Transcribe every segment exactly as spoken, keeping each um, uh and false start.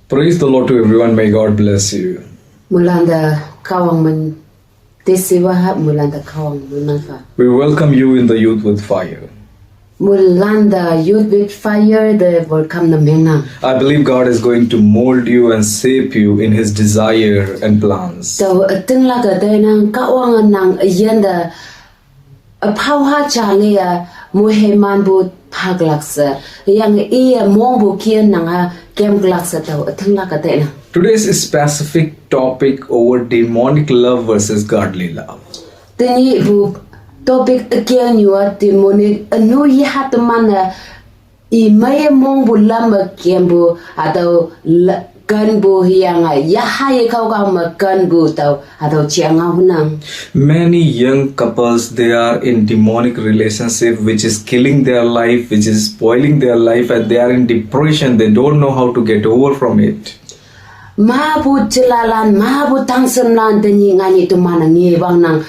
Praise the Lord to everyone. May God bless you. Mulanda Kahwang men tesiwa ha mulanda Kahwang men fa. We welcome you in the Youth with Fire. Mulanda Youth with Fire de welcome na meng nang. I believe God is going to mold you and shape you in His desire and plans. Tau ating la ka dai nang Kahwang nang ayen da a phau ha cha nge ya mu he man bu phak lak sa yang i ya mong bu kien nang ha kem glak sa tau ating la ka dai nang. Today's specific topic over demonic love versus godly love. Tini bu topic akia nyua demonic anu yi ha teman na i mai mong bu lam a kem bu atau kan bu hiang a ya ha ye kau kau ma kan bu tau atau chiang a hunang. Many young couples, they are in demonic relationship, which is killing their life, which is spoiling their life, and they are in depression. They don't know how to get over from it. Ma bu chilalan ma bu tang semlan tini ngani teman ngi bang nang.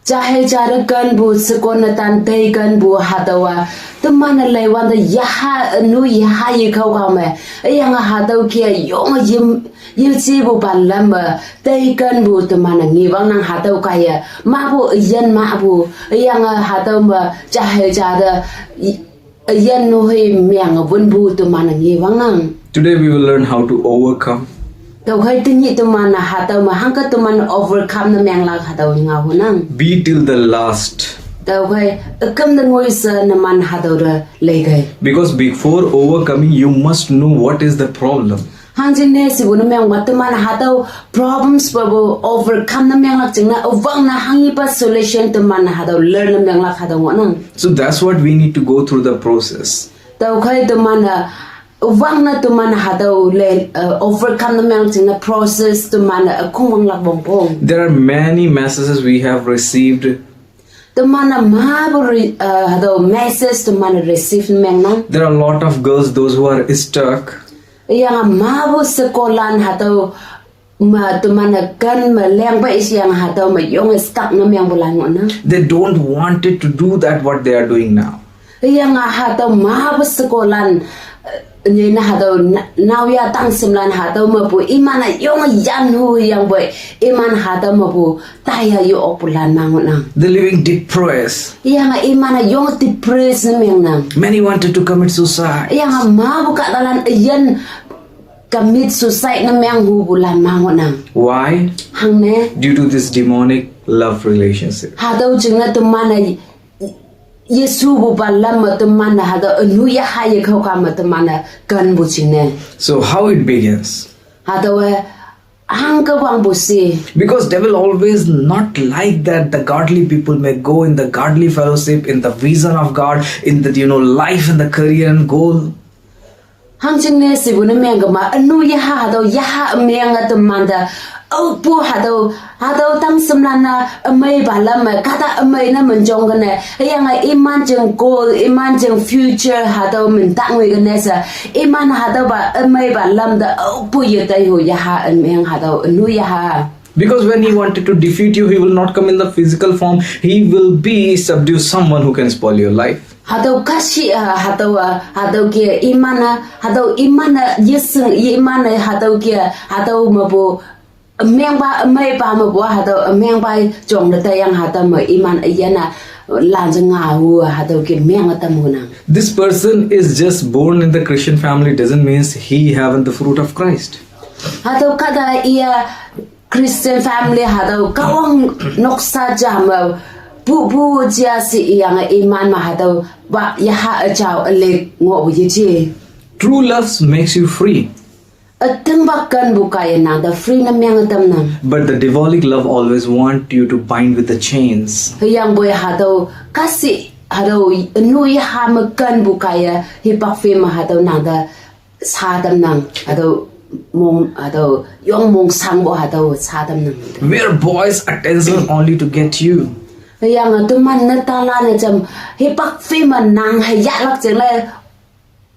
Chahe chare kan bu sekon na tan tei kan bu hatawa teman lei wan da yaha nu yaha ye kau kau me. Yang hatau kia yong yim yim si bu ban lam me tei kan bu teman ngi bang nang hatau kaya ma bu yen ma bu yang hatau me chahe chare yen nu he miang bun bu teman ngi bang nang. Today we will learn how to overcome. Tau khai tini teman hatau ma hangka teman overcome na miang lak hatau nga hunang. Be till the last. Tau khai akam da ngoi sa na man hatau da lei khai. Because before overcoming, you must know what is the problem. Hang jing ne si bu na miang wa teman hatau problems ba bu overcome na miang lak jing na wang na hangi pa solution teman hatau learn na miang lak hatau nang. So that's what we need to go through the process. Tau khai teman na wang na teman hatau le uh, overcome na miang jing na process teman na akung wang lak bong bong. There are many messages we have received. Teman na ma bu ri- uh, hatau message teman na receive na miang nang. There are a lot of girls, those who are stuck. Yang ma bu sekolan hatau ma teman na kan ma leng ba is yang hatau ma yong stuck na miang bu lan nang. They don't want it to do that what they are doing now. Yang hatau ma bu sekolan ni na hatau nau ya tang semlan hatau ma bu iman na yong yan hu yang bu iman hatau ma bu taya yo ok bu lan ma nang. They're living depressed. Yang iman na yong depressed na miang nang. Many wanted to commit suicide. Yang ma bu ka dalan yen commit suicide na miang hu bu lan ma nang. Why? Hang ne. Due to this demonic love relationship. Hatau jing na teman na Yesu bu ba lam ma teman na hatau anu ya ha ye kau ka ma teman na kan bu jing ne. So how it begins? Hatau eh hang ka wang bu si. Because devil always not like that the godly people may go in the godly fellowship, in the vision of God, in the, you know, life and the career and goal. Hang jing ne si bu na miang ka ma anu ya ha hatau ya ha miang a teman da au bu hatau hatau tang semlan na amai ba lam ma kata amai na menjong ka ne. Yang iman jing goal iman jing future hatau men tang we ka ne sa iman hatau ba amai ba lam da au bu ye tai hu ya ha miang hatau anu ya ha. Because when he wanted to defeat you, he will not come in the physical form. He will be subdue someone who can spoil your life. Hatau kashi ah hatau ah hatau kia iman ah hatau iman ah yeseng iman ah hatau kia hatau ma bu meng ba mai ba ma bu hatau meng ba jong da yang hatau ma iman yana lan jeng nga hu hatau kia meng tam hu nang. This person is just born in the Christian family doesn't mean he haven't the fruit of Christ. Hatau kada iya Christian family hatau kawang noksa jama bu bu jia si iyang iman ma hatau ba yaha achau alik ngo bu yeji. True love makes you free. Ateng ba kan bu kaya nang da free na miang tam nang. But the diabolic love always want you to bind with the chains. Yang boy hatau kasi hatau nu yaha ma kan bu kaya hipak fe ma hatau nang da sa tam nang hatau mong hatau yong mong sang bo hatau sa tam nang. Where boys attention only to get you. Yang teman na tala na jam hipak fe ma nang hayak lak jeng le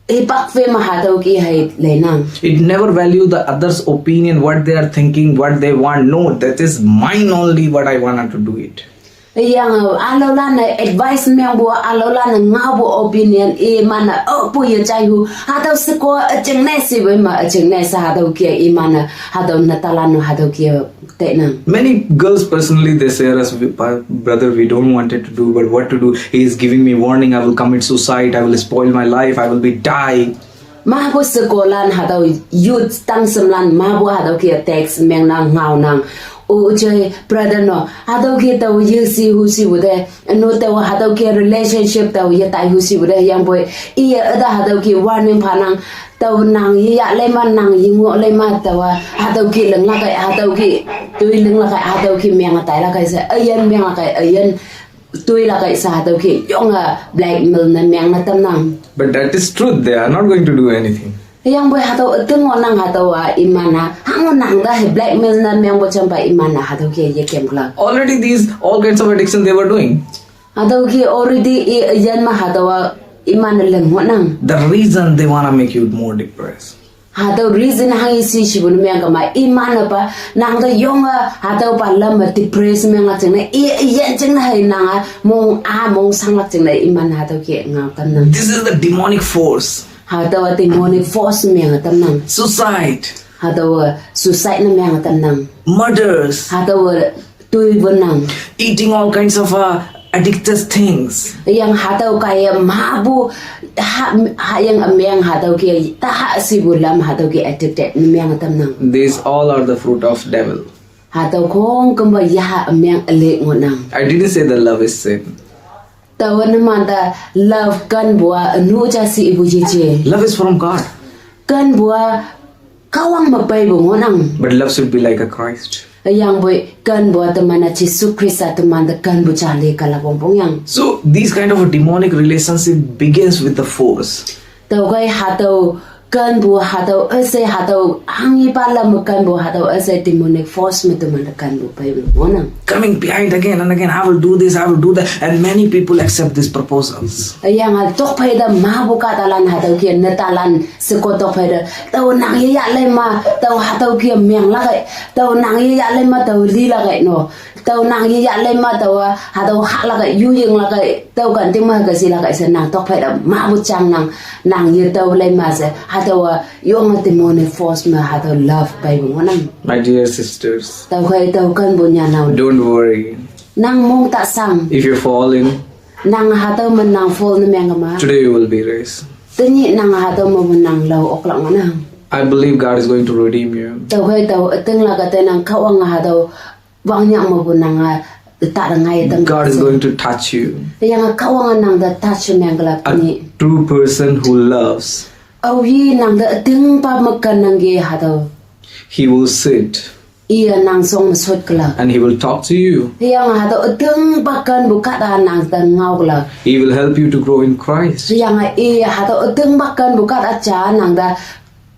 hipak fe ma hatau ki hai le nang. It never value the others' opinion, what they are thinking, what they want. No, that is mine only, what I want to do it. Yang alolan advice meng bu alolan ngau bu opinion iman a ok bu ye jai hu. Hatau seko ajeng ne si bu ma ajeng ne sa hatau kia iman a hatau natalan hatau kia tenang. Many girls personally they say us, "Brother, we don't wanted to do, but what to do? He is giving me warning. I will commit suicide. I will spoil my life. I will be die." Mabu sekolan hatau youth tang semlan mabu hatau kia text meng nang ngau nang. Ujai brother no hatau kia tau ye si hu si bu de. No tau hatau kia relationship tau ye tai hu si bu de yang boy. Iya ada hatau kia warning pa nang. Tau nang ye ya lema nang ye ngo lema tau hatau kia leng lakai hatau kia tui leng lakai hatau kia meng tai lakai sa ayan meng lakai ayan tui lakai sa hatau kia yong a blackmail na meng na tam nang. But that is truth. They are not going to do anything. Yang boy hatau ateng nang hatau a iman a hango nang da he blackmail na meng bo champa iman a hatau kia ye kem kla. Already these all kinds of addiction they were doing. Hatau kia already i ayan ma hatau a iman a leng nang. The reason they wanna make you more depressed. Hatau reason hang isi shibun meng kama iman apa nang da yong a hatau pa lam a depress meng lak cheng na i yan cheng na hai nang a mong a mong sang lak cheng na iman hatau kia ngau tam nang. This is the demonic force. Hatau a demonic force meng tam nang. Suicide. Hatau a suicide na meng tam nang. Murders. Hatau a tui bu nang. Eating all kinds of uh, addictive things. Yang hatau kaya mabu ha ha yang ameng hatau kia ta ha si bu lam hatau kia addicted ni meng tam nang. These all are the fruit of devil. Hatau kong kamba ya ha ameng alek ngot nang. I didn't say that love is sin. Tau na manda love kan bua anu ja si ibu jeje. Love is from God. Kan bua kawang mapai bu ngonang. But love should be like a Christ. Yang boy kan bua temana Jisu Krista temanda kan bu jale kala bong bong yang. So these kind of a demonic relationship begins with the force. Tau kai hatau kan bu hatau ese hatau hangi pala mu kan bu hatau ese demonic force mu temanda kan bu pai bu ngonang. Coming behind again and again, "I will do this, I will do that," and many people accept these proposals. Yang a tok pai da mabu ka talan hatau kia na talan Seko tok pai da tau nang ye ya lema tau hatau kia meng lakai tau nang ye ya lema tau li lakai no tau nang ye ya lema tau hatau ha lakai yu yeng lakai tau kan ting ma ka si lakai se nang tok pai da mabu chang nang nang ye tau lema se hatau yong a demonic force ma hatau love pai bu ngonang. My dear sisters, tau kai tau kan bu nya nau. Don't worry. Nang mong ta sang. If you fall in, nang hatau man nang fall na meng kama. Today you will be raised. Tani nang hatau mabu nang lau ok lak ngonang. I believe God is going to redeem you. Tau kai tau ateng laka te nang kawang hatau bang nyak mabu nang a ta rangai tam. God is going to touch you. Yang kawang nang da touch meng kala tani. A true person who loves. Awi nang da ateng pa makan nang ge hatau. He will sit. Iya nang song masot kala. And he will talk to you. Yang hatau ateng pa kan bu kata nang da ngau kala. He will help you to grow in Christ. Yang iya hatau ateng pa kan bu kata cha nang da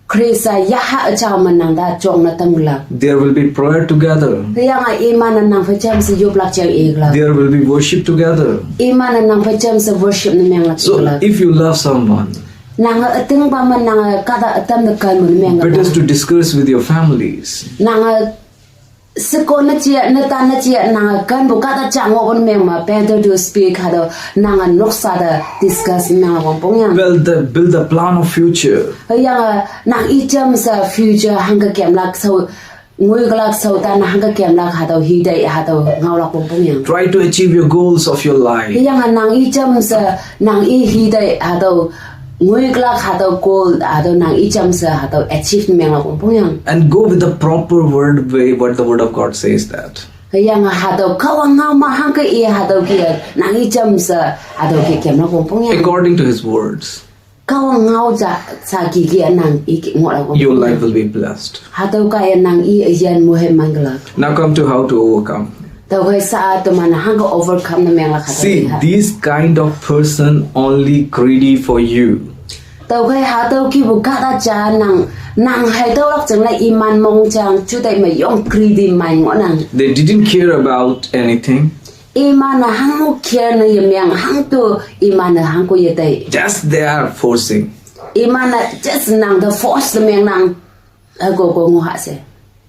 Krista yaha acha man nang da chong na tam kala. There will be prayer together. Yang iman nang facham se yup lak chang e kala. There will be worship together. Iman nang facham se worship na meng lak. So kala. If you love someone, nang ateng pa man nang kata atam na kan mun meng kala. Better to discuss with your families. Nang seko na chia na ta na chia nang kan bu kata cha ngo bun meng ma better to speak hatau nang noksa da discuss meng la wang pong yang. Build the build the plan of future. Yang nang i cham sa future hang ka kem lak sau ngui ka lak sau ta na hang ka kem lak hatau hi dai hatau ngau lak wang pong yang. Try to achieve your goals of your life. Yang nang i cham sa nang i hi dai hatau Ngui klak hatau goal hatau nang i cham sa hatau achieve meng la kong pong yang. And go with the proper word way what the word of God says that. Yang hatau kawang ngau ma hang ke i hatau kia nang i cham sa hatau kia kiam la kong pong yang. According to his words. Kawang ngau ja sa ki kia nang i ki ngau la kong pong yang. Your life will be blessed. Hatau kaya nang i yan mu he mang klak. Now come to how to overcome. Tau kai sa teman hang ka overcome na meng la kata. See, this kind of person only greedy for you. Tau kai hatau ki bu kata cha nang nang hai tau lak chang la iman mong chang chu tai ma yong greedy mai ngo nang. They didn't care about anything. Iman na hang mu care na ye meng hang tu iman na hang ko ye tai. Just they are forcing. Iman na just nang the force na meng nang. Ako ko ngo ha se.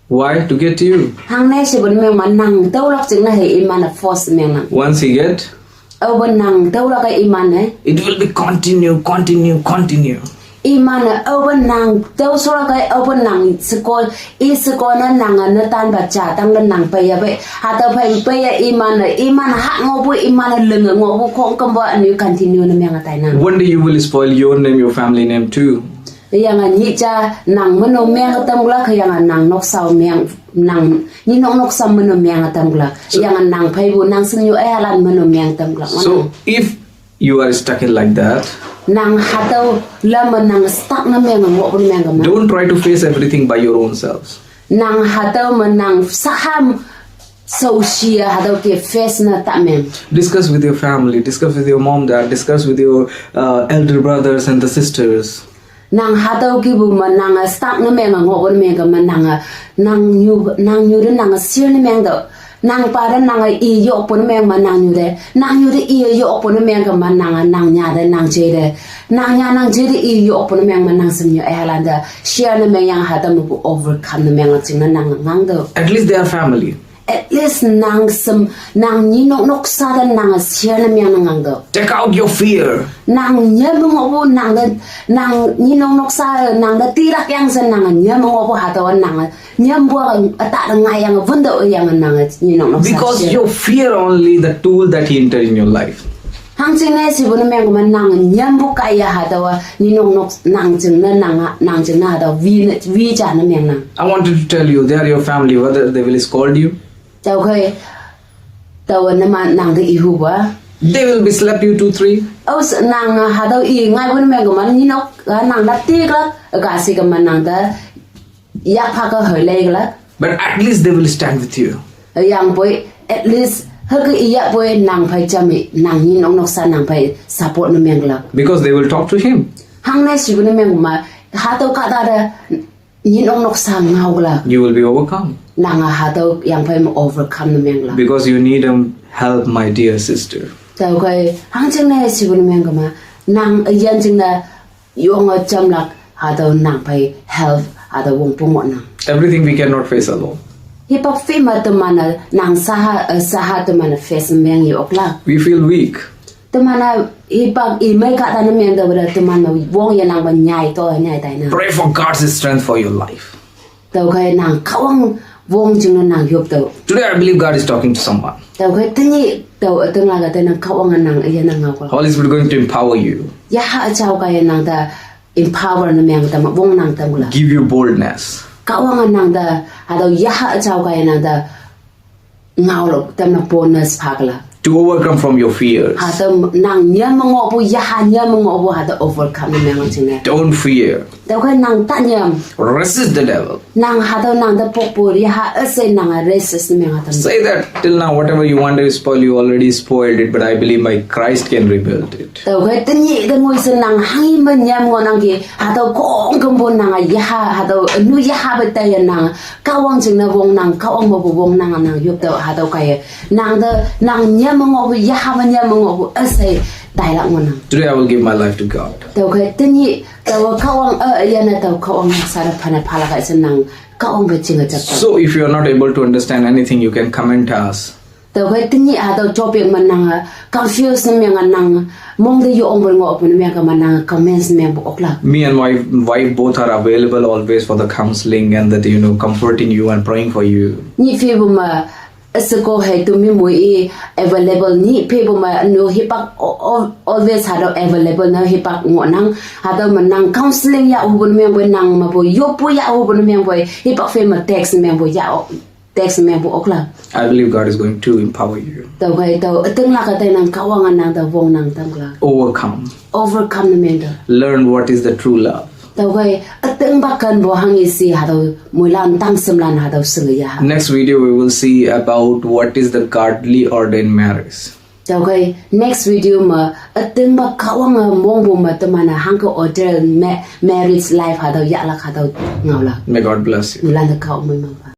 Why? To get you. Hangne shibun meng ma nang taulak jing na he iman a force meng nang. Once he get, Aoba nang taulak a iman e. It will be continue, continue, continue. Iman a aoba nang tau sorak a aoba nang sekol, i sekol na nang a natan ba ja tang na nang paya be. Hatau paya paya iman a, iman hak ngobu, iman a leng ngobu kong kamba anu continue na meng a tai nang. One day you will spoil your name, your family name too. Yang a nyi ja nang mano meng a tam gulak, yang a nang nok sao meng, nang nyi nok nok sam mano meng a tam gulak. So, yang a nang phai bu nang sen yu e halan mano meng tam gulak. So, if you are stuck in like that, nang hatau lam ma nang stuck na meng a ngobu meng kama. Don't try to face everything by your own selves. Nang hatau ma nang saham so shia hatau ke face na ta meng. Discuss with your family, discuss with your mom, dad, discuss with your uh, elder brothers and the sisters. Nang hatau kibu ma nang a stuck na meng a ngobu meng kama nang a nang nyu nang nyu de nang a share na meng do. Nang pa de nang a i yok pun meng ma nang nyu de. Nang nyu de i yok pun meng kama nang a nang nya de nang je de. Nang nya nang je de i yok pun meng ma nang sem nyu e halan de. Share na meng yang hatau ma bu overcome na meng a jing na nang ngang do. At least they are family. At least nang sem, nang nyi nok nok sa da nang a share na meng nang ngang do. Take out your fear. Nang nyam ngobu nang da, nang nyi nok nok sa nang da tirak yang sa nang nyam ngobu hatau nang nyam bu ata da ngai yang vun do yang nang nyi nok nok sa. Because share. Your fear only the tool that he enter in your life. Hang jing ne shibun meng ma nang nyam bu kaya hatau nyi nok nok nang jing na nang nang jing na hatau vi na vi ja na meng nang. I wanted to tell you, they are your family, whether they will scold you. Tau kai, tau na ma nang da i hu ba. They will be slap you two, three. Aus nang hatau i ngai bu meng ma nyi nok nang da ti gulak, ga si kama nang da yak pha ka hoi lai gulak. But at least they will stand with you. Yang poi, at least hak i yak poi nang phai jami, nang nyi nok nok sa nang phai support na meng gulak. Because they will talk to him. Hang na shibun meng ma hatau ka da da nyi nok nok sa ngau gulak. You will be overcome. Nang a hatau yang phai ma overcome na meng gulak. Because you need um help, my dear sister. Tau kai hang jing ne shibun meng kama nang a yan jing na yong a jam lak hatau nang phai help hatau wong pung nang. Everything we cannot face alone. Hipak fi ma teman a nang saha eh, saha teman a face meng yi ok lak. We feel weak. Teman a hipak i mai ka ta na meng da wada teman a wong ya nang ba nyai to nyai tai na. Pray for God's strength for your life. Tau kai nang kawang wong jing na nang yop tau. Today I believe God is talking to someone. Tau kai tenyi tau ateng la ka ta nang kawang nang ya nang ngau ka. Holy Spirit going to empower you. Ya ha chau kai nang da empower na meng ta ma wong nang tam gulak. Give you boldness. Kawang nang da hatau ya ha chau kai nang da ngau lo tam na bonus pha gulak. To overcome from your fears. Hatau nang nyam ngobu ya ha nyam ngobu hatau overcome na meng jing ne. Don't fear. Tau kai nang ta nyam. Resist the devil. Nang hatau nang da pok pu ya ha ese nang a resist na meng hatau. Say that till now, whatever you want to spoil, you already spoiled it, but I believe my Christ can rebuild it. Tau kai tenyi da ngoi se nang hang i ma nyam ngo nang ki hatau kong kembo nang a ya ha hatau nu ya ha ba ta ya nang kawang jing na wong nang kawang ma bu wong nang nang yop tau hatau kai nang da nang nyam ngobu ya ha ma nyam ngobu ese tai lak ngo nang. Today I will give my life to God. Tau kai tenyi tau kawang a ya na tau kawang sa da phana phala kai se nang kawang ba jing a jap tau. So if you are not able to understand anything, you can comment us. Tau kai tenyi hatau topic ma nang a confuse na meng a nang mong da yo ong ba ngobu na meng kama nang comments meng bu ok lak. Me and my wife both are available always for the counseling and that, you know, comforting you and praying for you. Nyi fi bu ma asako hai tu mi mui i available nyi fi bu ma no hipak o- o- always hatau available na hipak ngo nang hatau ma nang counseling ya hu bu na meng bu nang ma bu yop pu ya hu bu na meng bu hipak fi ma text meng bu ya o- text meng bu ok lak. I believe God is going to empower you. Tau kai tau ateng la ka ta nang kawang nang da wong nang tam gulak. Overcome. Overcome na meng da. Learn what is the true love. Tau kai ateng ba kan bo hang i si hatau mui lan tang sem lan hatau seng ya ha. Next video we will see about what is the godly ordained marriage. Tau kai next video ma ateng ba kawang a mong bu ma teman a hang ka order ma- marriage life hatau ya lak hatau ngau lak. May God bless you. Mui lan da kawang mui ma ba.